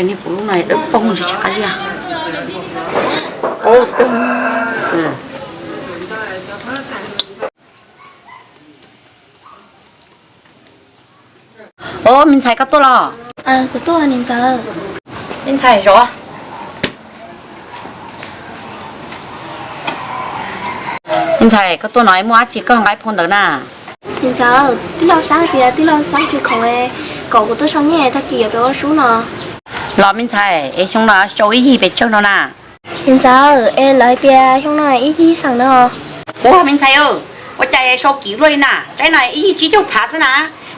Ces niag puv lub no dawb paug tsis qab ziag. Ua, me ntxhais koj tuaj los? Me ntxhais, me ntxhais koj tuaj no muaj dab tsi koj nqa ib phau ntawv na? Niam ntxawm, tij laug xav tias tij laug xav tsis khoom, kom kuv tuaj sau nyiaj tag kis yuav pem ua sub no. Los me ntxhais, es xyoo no sau ib yig pes tsawg no na? Niam ntxawm, es lawv tias xyoo no ib yig xeem no. Ua me ntxhais, ua cas sau kim luaj li na, tsaib no ib yig tsib caug phav xwb na,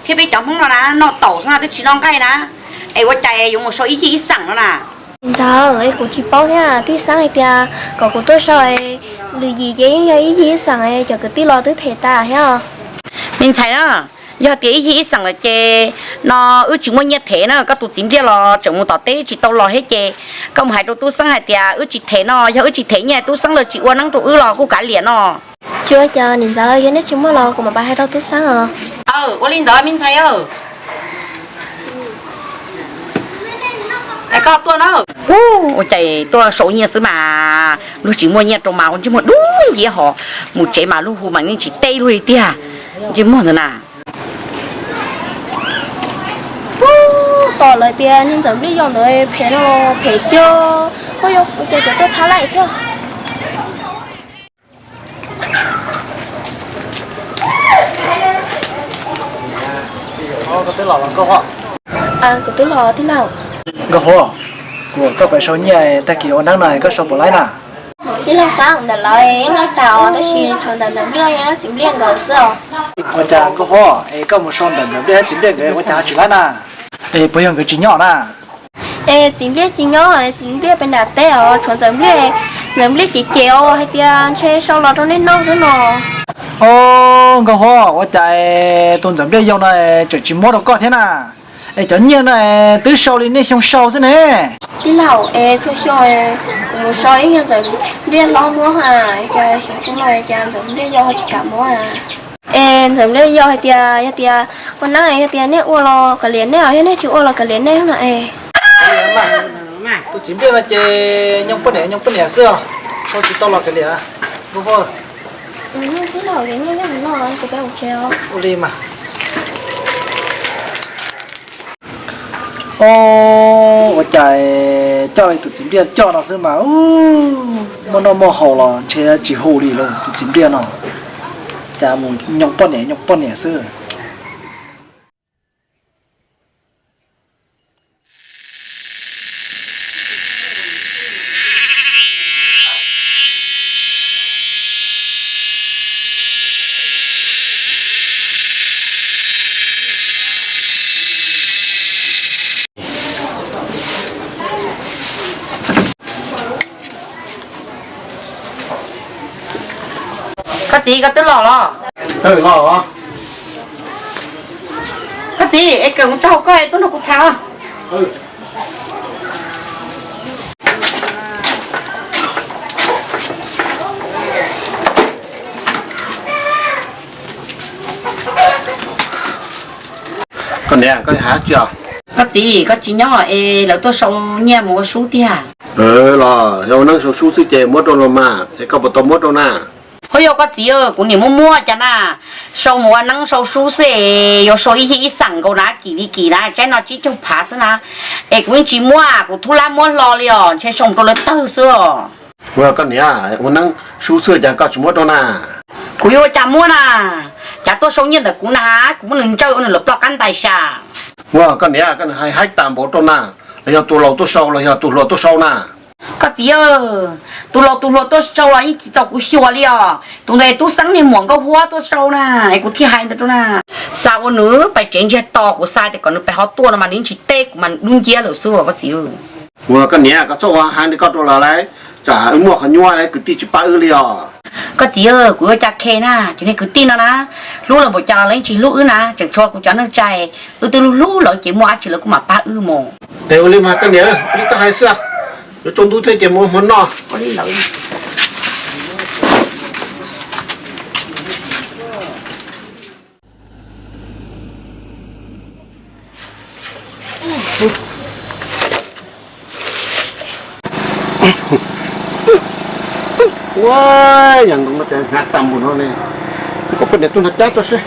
thiab peb cov Hmoob no na noj taum xwb na twb tsis noj nqaij na, es ua cas yuav mus sau ib yig ib xeem no na? Niam ntxawm, es kuv tsis paub thiab, tij xav hais tias kom kuv tuaj sau, lwm yim ces yeej yog ib yig ib xeem, cov kwv tij los twb them tas thiab. Me ntxhais na, yog tias ib yig ib xeem lawm ces no wb tsis muaj nyiaj them na, koj tus txiv Npliaj los tseem mus tom teb tsis tau los thiab ces koj mus hais rau tub Xeeb hais tias wb tsis them no, yog wb tsis them nyiaj tub Xeeb lawv tsis ua neeb rau wb los kuj kav liam no. Tsis ua cas niam ntxawm, yog nej tsis muaj los kuv mam pab hais rau tub Xeeb os. Ua li ntawd me ntxhais. Koj tuaj na. Ua cas tuaj sau nyiaj xwb mas, luag tsis muaj nyiaj rau mas ua ntsej muag dub nciab hos, mus tsev mas luag hu mas yeej tsis teb luag li tiag, ntsej muag ntawd na. Tom lawv tias niag ntxawm Npliaj yau ntawd phem no, phem tiag, ua cas cov tuaj thab laim thiab. Nkauj Huab, kuv twb los tij laug. Nkauj Huab, kuv koj pab sau nyiaj tag kis ua neeb no koj sau puas laib na? Tij laug Xeeb, ntawm lawv yeej laib tas os, tab sis tshuav ntawm ntxawm Npliaj, txiv Npliaj nkawd xwb os. Ua cas Nkauj Huab, es koj mus sau ntawm ntxawm Npliaj thiab txiv Npliaj nkawd ua cas ho tsis laib na? Es puas yog nkawd tsis nyob na? Es txiv Npliaj tsis nyob, txiv Npliaj pem nram teb os, tshuav ntxawm Npliaj, ntxawm Npliaj ces ces os hais tias ntshe sau los rau nej noj xwb no. Os, Nkauj Huab, ua cas tus ntxawm Npliaj yau no tseem tsis muab rau koj thiab na? Es cov nyiaj no twb sau li nej xyoo sau xwb ne. Tij laug, es txhua xyoo kuv mus sau ib yam ntxawm Npliaj hlob muab, cas xyoo no cas ntxawm Npliaj yau ho tsis kam muab. Es ntxawm Npliaj yau hais tias yog tias ua neeb yog tias nej ua los kav liam nej os, yog nej tsis ua los kav liam nej no es. Tus txiv Npliaj no ces nyob poj niam nyob poj niam xwb os, sau tsis tau los kav liam. Nkauj Huab, ua li mas. Os, ua cas coj li tus txiv Npliaj coj no xwb mas, muaj noj muaj haus los ntshe tsis hu li lauj, tus txiv Npliaj no cas mus nyob poj niam nyob poj niam xwb. Koj txiv, koj twb los los? Koj txiv, es kawm mus rau hauv koj tuaj nrog kuv tham. Koj niam, koj hais tsi os? Koj txiv, koj tsis nyob es lawv tuaj sau nyiaj mus ua sub tiag. Los yog ua neeb sau sub xwb ces muab rau los mas, es koj puas tau muab rau na? Huab, yog koj txiv, kuv niam muab muab cas na, sau mus ua neeb sau sub xwb es yuav sau ib yig ib xeem nkaus na, kim li kim na, tsaib no tsib caug phav xwb na. Es kuv yeej tsis muab, kuv thub lab muab hlo li os, ntshe sau mus rau lawv tawg xwb os. Ua koj niam, ua neeb sub xwb cas koj tsis muab rau na? Kuv yuav ua cas muab na, cas tuaj sau nyiaj ntawm kuv na, kuv muab nws ntsaws ua nws lawv ploj qab ntais xya. Ua koj niam, koj niam hais haib tas npaum rau na, los yog tus laus tuaj sau los yog tus hluas tuaj sau na? Koj txiv, tus laus tus hluas tuaj sau los yeej tsis txaus kuv xyuas li os, tus ntawd tub xeeb niag muam nkauj huab tuaj sau na, es kuv thiaj hais ntawd rau na. Xa ua nws pais tsev ntsiag to, kuv xa tias kom nws pais ho tuaj no mas nws yeej tsis teb kuv mas dub nciab lawm xwb koj txiv. Ua koj niam, koj txhob ua heev li koj rau lawv lauj, tsam wb muaj qhov nyuaj kwv tij tsis pab wb li os. Koj txiv, kuv yuav cas khe na, cov niag kwv tij no na, hlub los npaum cas los lawv yeej tsis hlub wb na, tseem tshuav kuv cov neej tsa, wb twb hlub hlub lawv ces muaj dab tsi lawv kuj mam pab wb mus. Es ua li mas koj niam, ua li koj hais xwb, yuav tsaus ntuj thiab ces mus ua hmo noj. Ua, yam ntoo no ces hnyav tag npaum no ne, kom poj niam tuaj nrog cab tso seb.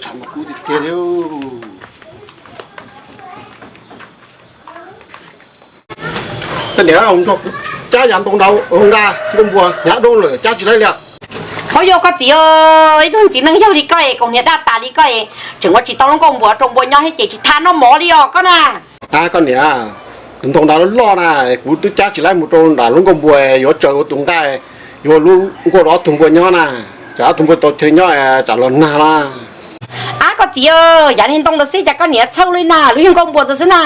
Tshav ntuj kub tiag tiag li. Tej niam, nrog kuv cab yav ntoo nraud nqa nkauj npua hnyav dab lawm cab tsis laib li. Hov yog koj txiv, ib tug txiv neej yawg li koj es kaus hniav daj tas li koj es tseem ua tsis tau lub nkauj npua rau npua nyob thiab ces tsis tha noj mov li os koj na. Koj niam, tus ntoo nraud loj loj na, kuv twb cab tsis laib mus rau nram lub nkauj npua, yuav tsaws ua tus nqaij, yuav lub nkauj rau ob tug npua nyob na, tsam ob tug npua tau chaw nyob tsam los nag na. Ab koj txiv, yav niag ntoo ntawd xwb cas koj niam txhawj li na, lub yog nkauj npua ntawd xwb na.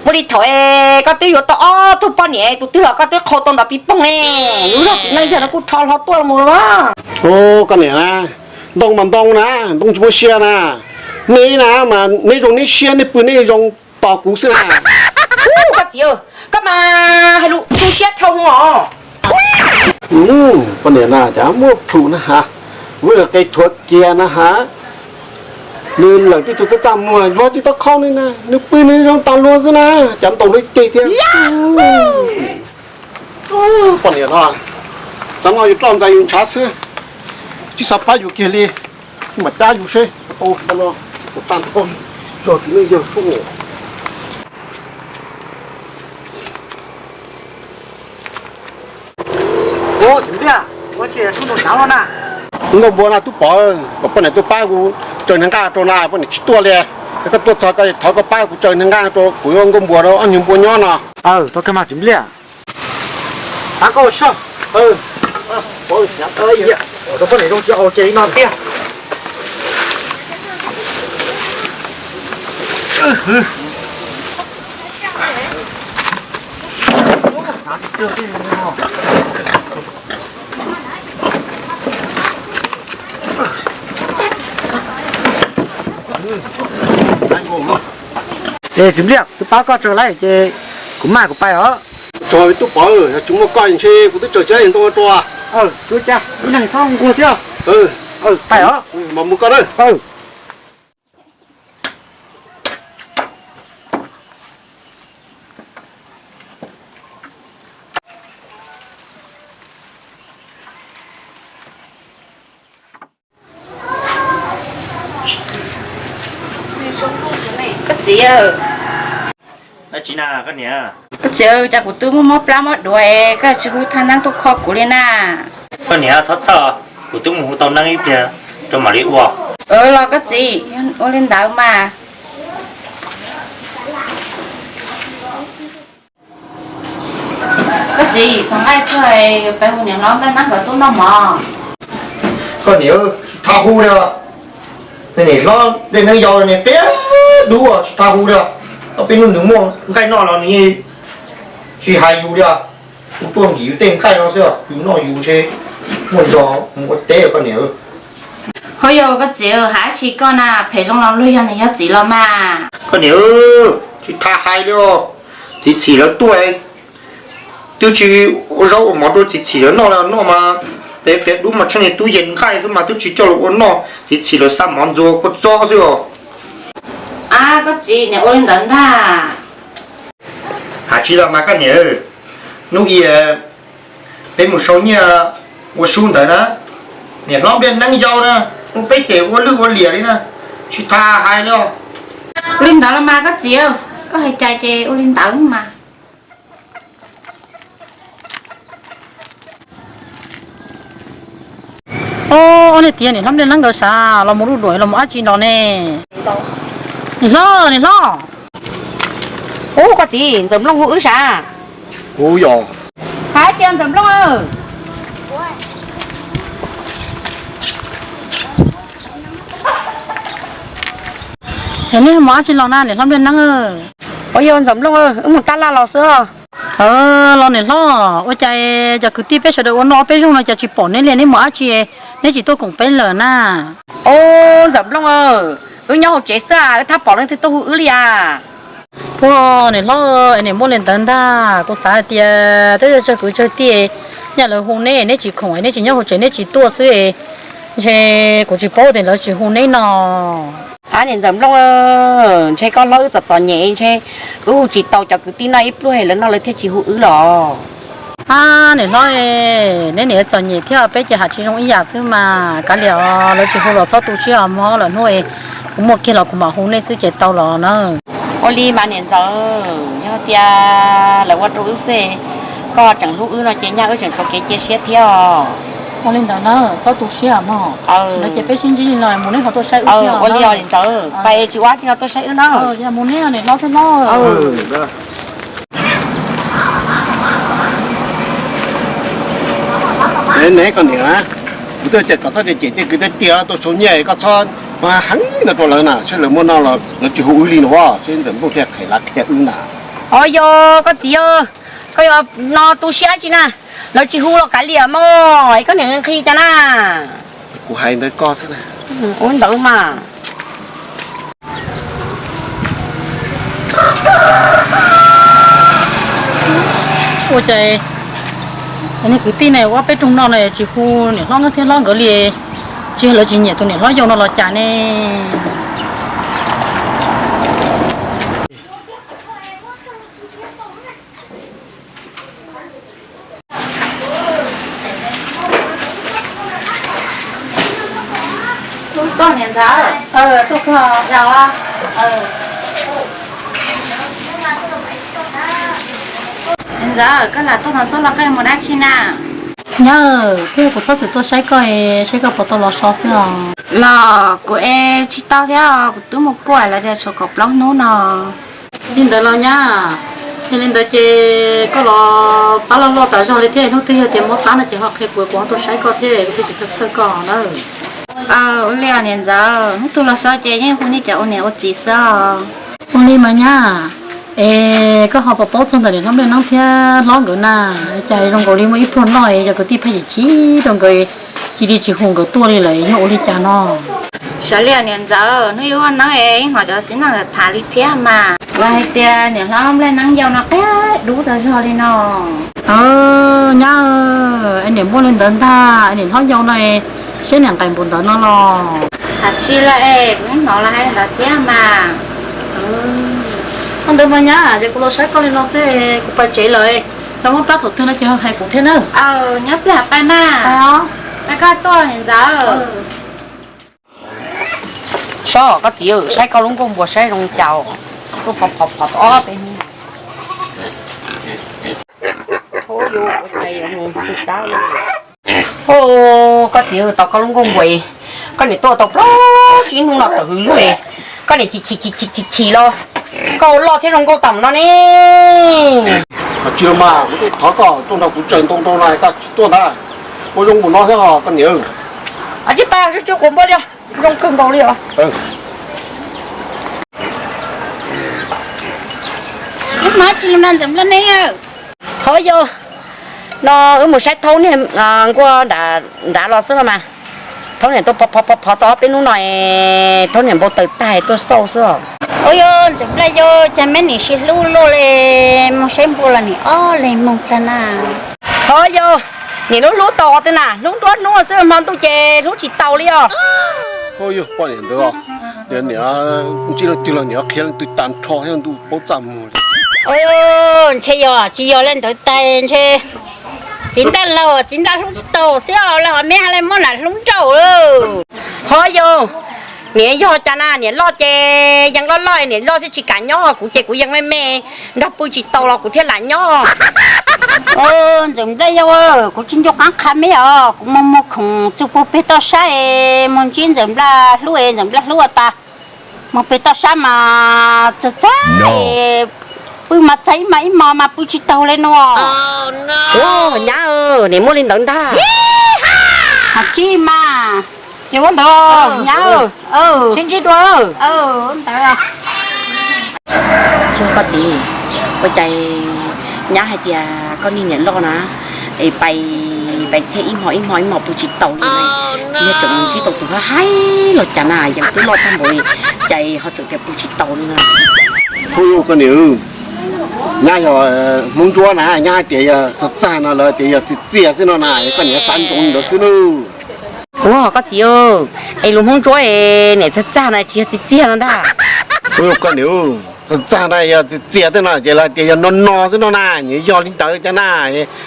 Muaj li thaum koj twb yuav tau ob tug poj niam tus twg los koj twb qhau tau nrov pis poog ne. Lub zog txiv neej yawg no kuj rho hlo tuaj mus los. Koj niam na, ntoo mas ntoo na, ntoo tsis muaj sia na. Nej na mas neb zoo neb siab, neb pw neb zoo tos kuv xwb na. Koj txiv, koj mas hais lus tu siab dhau os. Poj niam na cas muaj plhus na has, muaj qe thuav kiag na has. Nws lawm tib tug txaj txaj muag, luag tib tau qhau nws na, nws pw nws zoo tas luag xwb na, cas ntaus nws ceg thiab. Poj niam no, txav no yus roj ntxais yus ntshav xwb, tsis xav pab yus kiag li, mam cab yus seb tau no, tag nrho zog tus neeg yawg suab. Nkauj npua na tub pov, kom poj niam tuaj pab kuv tsaws niag nqaij rau na, poj niam tsis tuaj li. Koj tuaj txog koj thov koj pab kuv tsaws niag nqaij rau kuv yuav nkauj npua rau ob nyuag npua nyob no. Tau kawg mas txiv npliaj. Pab koj soj. Rau poj niam zoo tsis haus ces li no tiag. Es txiv npliaj, twb pab koj tsaws lawm ces kuv maj kuv pais os. Tsaug tub pov, yog tsis muaj koj ntshe kuv twb tsaws tsis laib ntoo rau. Tsuav cas ib leeg txhob nquag thiab. Pais os. Mas mus koj na. Koj txiv, koj txiv, cas kuv twb muaj mob plab mob duav es koj tsis hu thaj neeb tuaj kho kuv li na? Koj niam txhob txhawj, kuv twb mus hu tau neeb ib pliag rau mam li ua. Los koj txiv, ua li ntawd mas. Koj txiv, txhob nqaij tuaj, peb hu niam hlob Npliaj Neeb nkawd tuaj noj mov. Koj niam, tsis tau hu li. Niam hlob Npliaj Neeb yau niag qias dub tsis tau hu li. Ob peb hnub nws muaj nqaij noj los nws tsis hais yus li. Kuv tuaj nkim yus tej nqaij no xwb, yus noj yus ntshe muaj zog mus ua teb koj niam. Ho yog koj txiv, hais dab tsi koj na, phem zoo los luag yog niam yog txiv los mas. Koj niam, tsis tau hais li. Txiv txhim lawv tuaj twb tsis ua zaub ua mov rau txiv txhim lawv noj los noj mas, pem qias dub mas tsheej niag tub yees nqaij xwb mas twb tsis coj los ua noj, txiv txhim lawv xa mov ntxuag kua txob xwb os. Ab koj txiv, niam ua li ntawd ntag. Hais tsis los mas koj niam, hnub ib peb mus sau nyiaj ua sub ntawd na, niam hlob Npliaj Neeb yau na, muab peb cem ua lwj ua liam li na, tsis tau hais li os. Ua li ntawd los mas koj txiv, koj hais cas ces ua li ntawd mas. Ob niag tias niam hlob Npliaj Neeb nkawd xav los mus luj duam los mus dab tsi nrog ne? Niam hlob, niam hlob. Ub, koj txiv, Ntxawm Nplooj hu wb sav. Ub yog. Hais tsis Ntxawm Nplooj. Es neb mus dab tsi los na niam hlob Npliaj Neeb? Ua yog Ntxawm Nplooj, wb mus tab laj los xwb. Los niam hlob, ua cas cov kwv tij peb sawv daws ua noj peb zaug no cas tsis pom neb li, neb mus dab tsi, neb tsis tuaj koom peb lawm na? Ub, Ntxawm Nplooj, wb nyob hauv tsev xwb, wb thab pom leej twg tuaj hu wb li as. Ua niam hlob, niam muaj li ntawd ntag, kuv xav hais tias twb yog tsawg kwv tsawg tij, yog lawv hu neb neb tsis khoom, neb tsis nyob hauv tsev neb tsis tuaj xwb, ntshe kuv tsis paub tias lawv tsis hu neb no. Ab, niam Ntxawm Nplooj, ntshe koj hlob wb txom txom nyem, ntshe wb hu tsis tau cov kwv tij no ib pluag lawv no lawv thiaj tsis hu wb los. Ab, niam hlob, neb niam txom nyem thiab peb ces hais tsis zoo ib yam xwb mas, kav liam, lawv tsis hu los txhob tu siab os mog, lwm hnub kuv muaj kiag los kuv mam hu nej xwb ces tau los na. Ua li mas niam Ntxawm, yog tias lawv ua rau wb xwb, koj tseem hlub wb no ces nyaj wb tseem tshuav kev cia siab thiab os. Ua li ntawd na, txhob tu siab mog. Lawv ces peb sib ntsib li no, mus neb ho tuaj saib wb thiab. Ua li os niam Ntxawm, pais tsis ua tsi no tuaj saib wb na. Mus neb niam hlob thiab hlob. Ne koj niam, kuv twb tias kom txhob cem cem tej kwv tej tij tuaj sau nyiaj, koj txhob heev no rau lawv na, seb lawv muaj noj los lawv tsis hu wb li no, seb Ntxawm Nplooj thiaj qhia lawv qhia wb na. Os yog koj txiv, koj yuav no tu siab tsi na, lawv tsis hu los kav liam mog, es koj niam nqhis cas na. Kuv hais ntawd koj xwb na. Ua ntawd mas. Ua cas nej kwv tij ne ua peb rooj no na tsis hu niam hlob nkawd thiab hlob nkawd li, tsis yog lawv tsis nyiam tus niam hlob yau no los cas ne? Niam ntxawm, koj lam tuaj no xwb los koj yuav mus dab tsi na? Nyab, twb yog kuv txhob txwm tuaj saib koj, saib koj puas tau los so xwb os. Los kuv es tsis tau thiab, kuv twb mus kuaj lawv tias tshuav kaum plaub hnub no. Li ntawd los nyab, yog li ntawd ces koj los pab loj loj tas zog li thiab, hnub twg yog tias muab pab no ces ho qhia kuv, kuv ho tuaj saib koj thiab, kuv thiaj tsis txhawj txhawj koj na. Ua li niam ntxawm, hnub twg los so ces yeej hu nej cov ua niam ua txiv xwb os. Ua li mas nyab, es koj ho puas paub txog ntawm niam hlob Npliaj Neeb thiab hlob nkawd na? Cas zoo nkaus li muaj ib pluag noj es yog kwv tij pheej chim chim rau nkawd, cia li tsis hu nkawd tuaj li lawm, yog ua li cas no? Xyov li niam ntxawm, hnub ib hnub no es yeej hnov cov txiv neej tham li thiab mas. Los hais tias niam hlob Npliaj Neeb yau no qab dub tas zog li no. Nyab, es niam muaj li ntawd ntag, es niam hlob yau no, siab niam nqaim npaum ntawd no los? Hais tsis lawm es kuv yeej hnov lawv hais li ntawd thiab mas. Ua ntawd mas nyab, ces kuv los saib koj li no xwb, kuv pais tsev lawm. Yog muaj plab thaum twg no ces ho hais kuv thiab nawb. Nyob pliag pais mas. Pais koj tuaj niam ntxawm. Sob, koj txiv, saib koj lub nkuaj npua saib zoo cas, tuaj phov phov phov tau ob peb hnub. Koj txiv, tos koj lub nkuaj npua, koj niam tuaj tau plaub tsib hnub no tawm hws lug, koj niam chim chim chim chim chim los, koj ua loj thiab zoo nkauj tag mus no ne. Tsis los mas kuv tuaj thov koj tuaj nrog kuv tsaws ntoo rau no, koj tsis tuaj ntag. Ua zoo mus no thiab ho koj niam. Tsis pais, tsis quav npua li, zoo kawg nkaus li os. Ub, mas tsis los na Ntxawm Nplaj Neeb. Ho yog no wb mus saib Thaub niam nkuaj nrad los xwb no mas. Thaub niam tuaj phov phov phov tau ob peb hnub no, Thaub niam npau taws tag tuaj xauj xwb os. Ua yog Ntxawm Nplaj yau, cas meb nim sib hlub luaj li, mus saib npua los nim ob leeg moog tag na. Ho yog, nim lub hlub tau qhov twg na, hlub nruab hnub xwb, hmo ntuj ces hlub tsis tau li os. Ho yog poj niam ntawd, niam ntsib leej twg los niam qhia leej twg tag nrho thiab ntuj paub txaj muag li. Ntshe yog tsis yog li ntawd tas ntshe txiv Nplaj laug txiv Nplaj hlub tsis tau xwb os, los meb ha le muab nam hlub nrauj lawm. Ho yog, niam yog cas na, niam loj ces yeej loj loj, niam loj thiaj tsis kam nyob, kuv ces kuv yeej me me, nrog pw tsis tau los kuv thiaj lam nyob. Ntxawm Nplaj yau, kuv tsis nco qab qha meb os, kuv mus mus khoom txug puag peg toj sab es mus ntsib Ntxawm Nplaj hlub es Ntxawm Nplaj hlub ua tas, mus peg toj sab mas txag txag es Pw mas txhais ib hmos ib hmos mas pw tsis taus li no. Nyab, nim muaj li ntawd ntag. Hais tsis mas, ces ua ntawd nyab. Sib ntsib dua. Ntawd. Koj txiv, ua cas nyab hais tias koj niag niam loj na, es pais, pais txhiaj ib hmos ib hmos ib hmos pw tsis taus li na. Tsis yog tseem mus ntsib tau tus hab haib los cas na, yeej twb loj tag npaum li, cas ho tseem tias pw tsis taus li na. Hu, koj niam, nyab yog Hmoob Ntsuab na, nyab hais tias yog txag txag no lawv tias yog txias txias xwb no na, koj niam xav ntsoov li ntawd xwb lauj. Ua koj txiv, es lus Hmoob Ntsuab es niam txag txag na tsis yog txias txias no ntag. Hu, koj niam, txag txag na yog txias txias xwb no ces lawv tias yog no no xwb no na, nyias yog li ntawd cas na,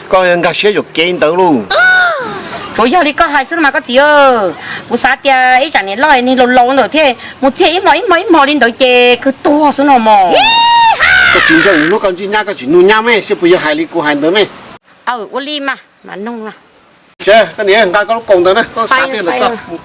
koj nkag siab yuam kev ntawd lauj. Tsuas yog li koj hais xwb mas koj txiv, kuv xav tias ib tsam niam loj niag laus laus ntawd thiaj mus txhiaj ib hmos ib hmos ib hmos li ntawd ces kawg tuag xwb no mog. Koj tsis ntseeg lub koj ntsib nyab, koj tsis nug nyab me, seb puas yog hais li kuv hais ntawd me. Aw, ua li mas mam nug. Koj niam, nqa koj lub kaus ntawd na, koj xav tiag ntawm koj.